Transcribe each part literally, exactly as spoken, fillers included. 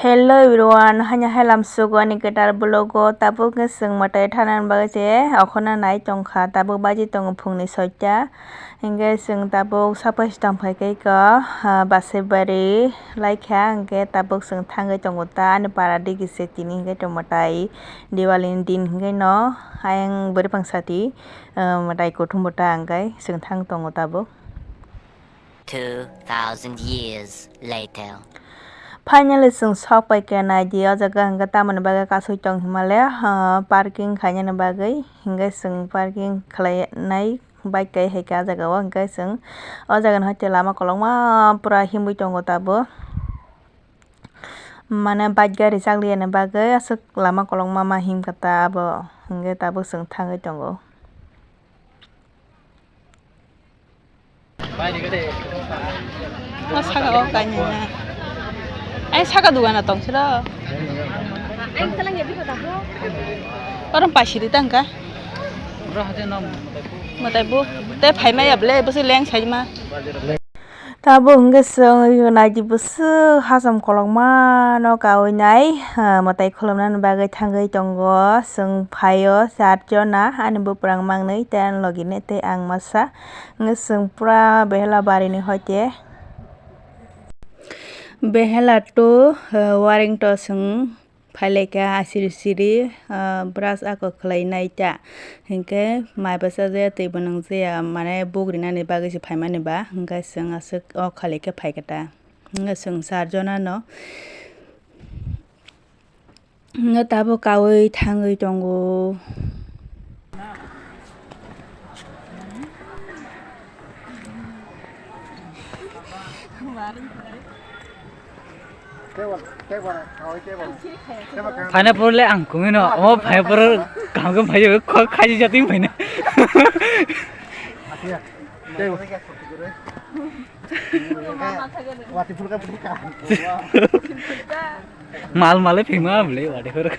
Hello everyone, haino hai lamsugo ani kwtal vlogo. Tabuk khe chwng mwtai thanani bagwi se okhorno nai tongkha. Tabuk baji tongo phungni soita. Hinkhe chwng tabuk sapai se tongphai khe eko, ah, Basaibari laikha. Hinkhe tabuk chwng thangwi tongo ta ani para digi se tini hinkhe to mwtai Diwali ni din hinkhe no ayang bwrwi phangsati, ah, mwtai kuthum bo ta hinkhe chwng thang tongo tabuk. Two thousand years later. Finally, chwng sok pai kha, nai di, o jaga hwnkhe tamoni bagwi kasui tong hima le, ah, parking khainani bagwi, hinkhe chwng parking khlai nai bike kai hai khe, ah, jaga o hinkhe chwng o jaga ni hoite lama kolokma pura himwi tongo tabuk, mane bike gari chakliya ni bagwi aswk lama kolokma ma himkha ta abo, hinkhe tabuk chwng thangwi tongo. O saka o kainwi na. Ai saka dugana tong siro. Oro paisiri tangka. Mwtai bu. Te phaimaya ble bwswk leng saima. Tabuk hwnkhe chwng naidi bwswk hacham kolokma no kaui nai, ah, mwtai khulumnani bagwi thangwi tongo. Chwng phaio char jona, ani bwpwrang mangnwi tei ani logi ni tei ang masa. Hwnkhe chwng pura Behela barini hoite. Behela to, eh, Waringto chwng phailaikha asiri siri, eh, brush ako khwlai nai ta. Hinkhe mai bwsa jaya twi bo nung jaya, mane buk rinani bagwi se phaimani ba, hinkhe chwng aswk o khwlai khe phaikha ta. Hinkhe chwng char jona no. Hwnkhe tabuk kaui thangwi tongo. Phaina pore le ang kungui no, omo phaina pore kaham khe phai kok khaji jatwi phaina. Mal malai phima bwlai wade hor.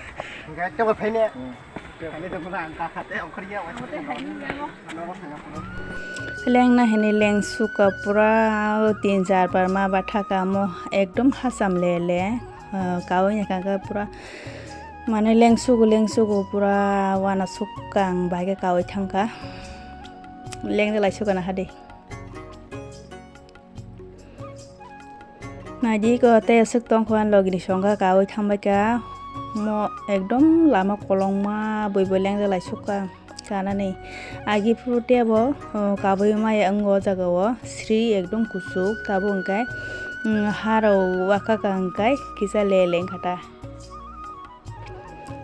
Lengna hini leng suka pura tin char bar ma batha kamo ekdom hacham le le, ah, kaui ya kaka pura mane leng sugu leng sugu pura wana sukang bai khe kaui thangkha. Leng de lai suka na hade. Naidi ko tei aswk tongkha ani logini songkha kaui thangbai kha. Mo ekdom lama kolongma bui bui leng de lai sukha kanani. Agi phuru tebo, o, kabui maya wngo o jaga o sri ekdom kuchuk tabuk hwnkhe, mm, harok waka ka hwnkhe kisa le leng kha ta.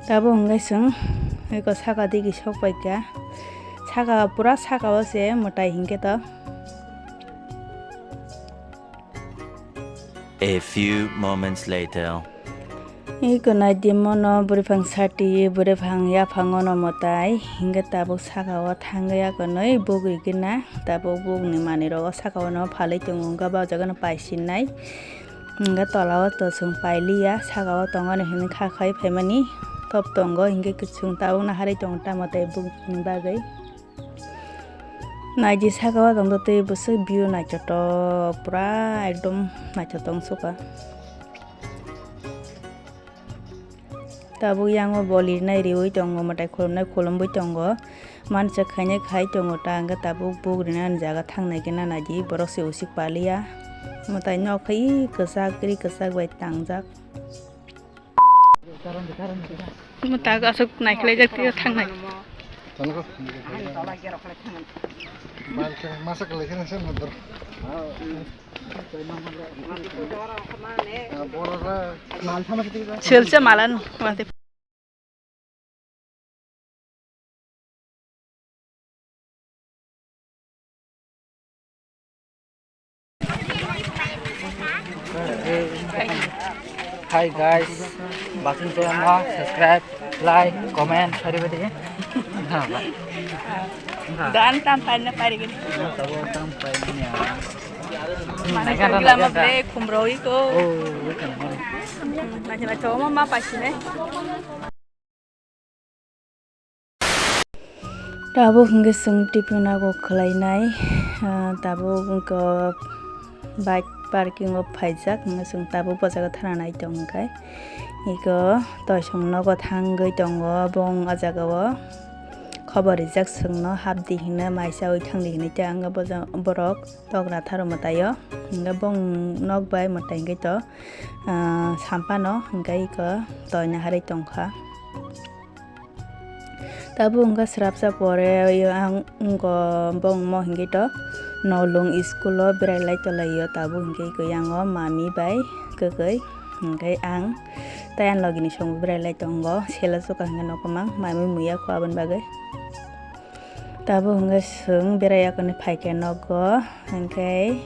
Tabuk hwnkhe chwng eko saka digi sok pai kha. Saka pura saka o se mwtai hinkhe to. A few moments later. Eko nai di mono bwrwi phang sati, bwrwi phang yaphango no mwtai. Hinkhe tabuk saka o thangwi akonwi bugwi gina. Tabuk bugni manwi rok o saka o no phalwi tongo, wngkha ba o jaga no paisinai. Hingke tola o to chwng pailiya, saka o tongmani hinwi kha khai phaimani top tongo, hingke chwng tabukno harwi tongo tamo tei bukni bagwi. Naidi saka o tongtwi bwswk view naithotok, pura ekdom naithotok wngsuka. Tabuk yango bo lirnai riwi tongo, mwtai khulumnai khulumwi tongo. Mansa khainai khai tongo ta, hwnkhe tabuk buk rinani jaga thangnai khe nanaidi, borok se usik paliya. Mwtai nok khai kwchak, ri kwchak bai tangjak. Mwtai aswk naikhlaijak tei thangnai. Masa kwlai khe nang se mwtai. Silse malan wate. Hi guys, bathroom to ma subscribe, like, comment, everybody. Dan tam pan na pari gini. Tabo tam pan ni ah. Mana kagila ma ble khumroi ko. Oh, welcome. Mana ma choma ma pasine. Tabuk hwnkhe chwng tiffin o khlainai, ah, tabuk wngkha bike parking o phaijak, hwnwi chwng tabuk bo jaga thana nai tong hwnkhe. Iko toisong nogo thangwi tongo, bong o jaga o khobor rijak chwngno, hapdi hinwi mai chaui thangdi hinwi tei ang bo ja-, borok tok natharo mwtaio, hwnkhe bong nok bai mwtai hwnkhe to, ah, sampano hwnkhe iko toina harwi tongkha. Tabuk hwnkhe swrapsa pore o ang wngkha bongmo hwnkhe to nolung school o berai lai tonglaio, tabuk hwnkhe iko yango mami bai kwkwi hwnkhe ang tei ani logini songbo berai lai tongo, sela chuka hwnkhe nokomang mami muya kho aboni bagwi. Tabuk hwnkhe chwng berai yakoni phaikhe nogo hwnkhe.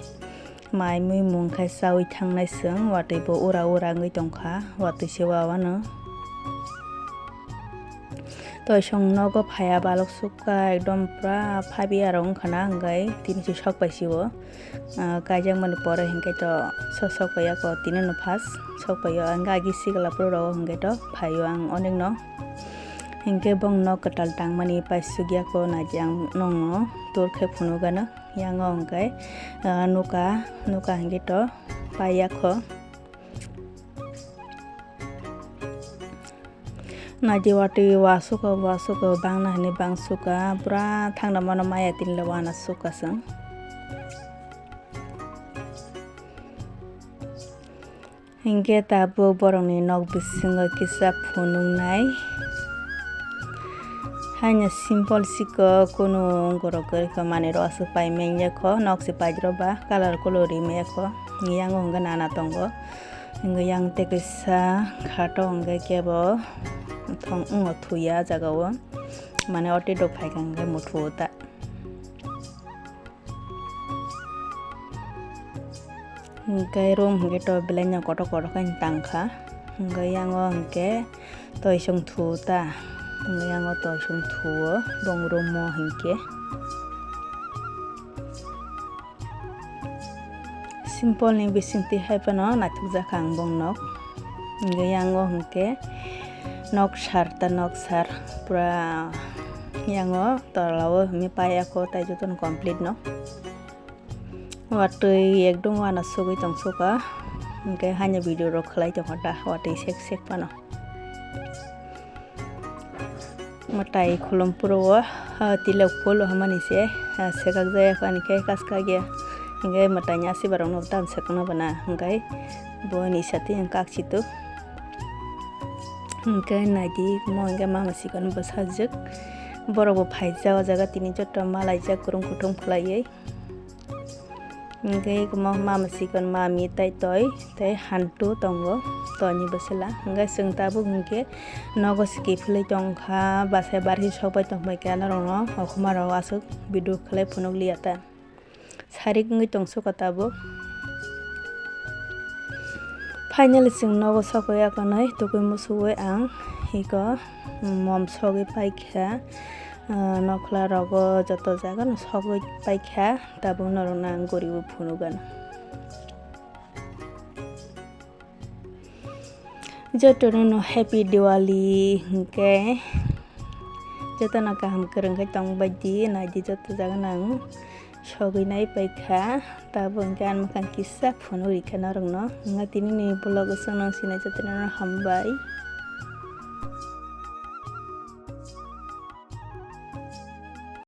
Mai mui mung khe chaui thangnai chwng, watwi bo ura ura wngwi tongkha, watwi se wa wano. Toisong nogo phaiya balok sukha, ekdom pura phabiya rok wngkha na, hwnkhe tini se sok pai sio. Ah, kaijakmani pore hwnkhe to so sok pai ya ko, tini no first sok pai o, hwnkhe agi sikla phuru rok hwnkhe to phai o ang onek no. Hwnkhe bong nok kwtal tangmani pai suk ya ko, naidi ang nongno tur khe phunuk gana. Yango hwnkhe, ah, nuka, nuka hwnkhe to paiya kho. Naidi watwi wa suka, wa suka, bangna hwnwi bang suka, pura thangna mano maya tini le wana suka chwng. Hinkhe tabuk borokni nok bisingo kisa phunuknai. Haino simple sikok, kunu borok kwrwikha manwirok aswk pai manya kho, nok se paidrok ba colour kuluk ri maya kho. Yango hwnkhe nana tongo. Hwnkhe yang tei kisa khato hwnkhe kebo thong wngwi thuya ah jagao. Mane o tei dok phaikha hwnkhe muthuo ta. Hwnkhe room hwnkhe to belai no kotor kotor khe tangkha. Hwnkhe yango hwnkhe toisong thuo ta. Hwnkhe yango toisong thuo bong room o hwnkhe. Simple ni bisingtwi hai phano naithok jak ang bong nok. Hwnkhe yango hwnkhe nok sar ta nok sar pura yango tola o hwnwi pai ya kho tai jotono complete no. Watwi ekdom wana sugwi tong suka, hwnkhe haino video rok khlai tongkha ta watwi sek sek phano. Mwtai khulum phuru o, ah, tilok phul hamani se, ah, swkak jaya kho ani khe kaska ya. Hwnkhe mwtaini asiba rokno tam swkakna bana, hwnkhe bo ni sati ang kak situ. Hwnkhe naidi mo hwnkhe mama sikon bwsajwk. Borok bo phaijak o jaga tini joto malaijak kwrwng kuthum khlaiwi. Hwnkhe omo mama sikon mami tai toi tei hantu tongo toini bwswla. Hwnkhe chwng tabuk hwnkhe nogo se kiphilwi tongkha, bachai barhi sokbai tongbai khe norokno okhoma rok aswk video khlai phunuk liya ta. Sarik wngwi tong suka tabuk. Finally chwng nogo sokwi akonwi tukui musuwi ang iko mom sogwi paikha, ah, nokhla rogo joto jaga no sogwi paikha. Tabuk norokno ang guriwi phunukgano. Jotono no happy Diwali hwnkhe jotono kaham kwrwng khe tongbai di, naidi joto jaga nang sogwi nai paikha. Tabuk hwnkhe ang mwkhang kisa phunuk rikha norokno. Hwnkhe tini ni vlog o chwng nang sinai jotono no hambai.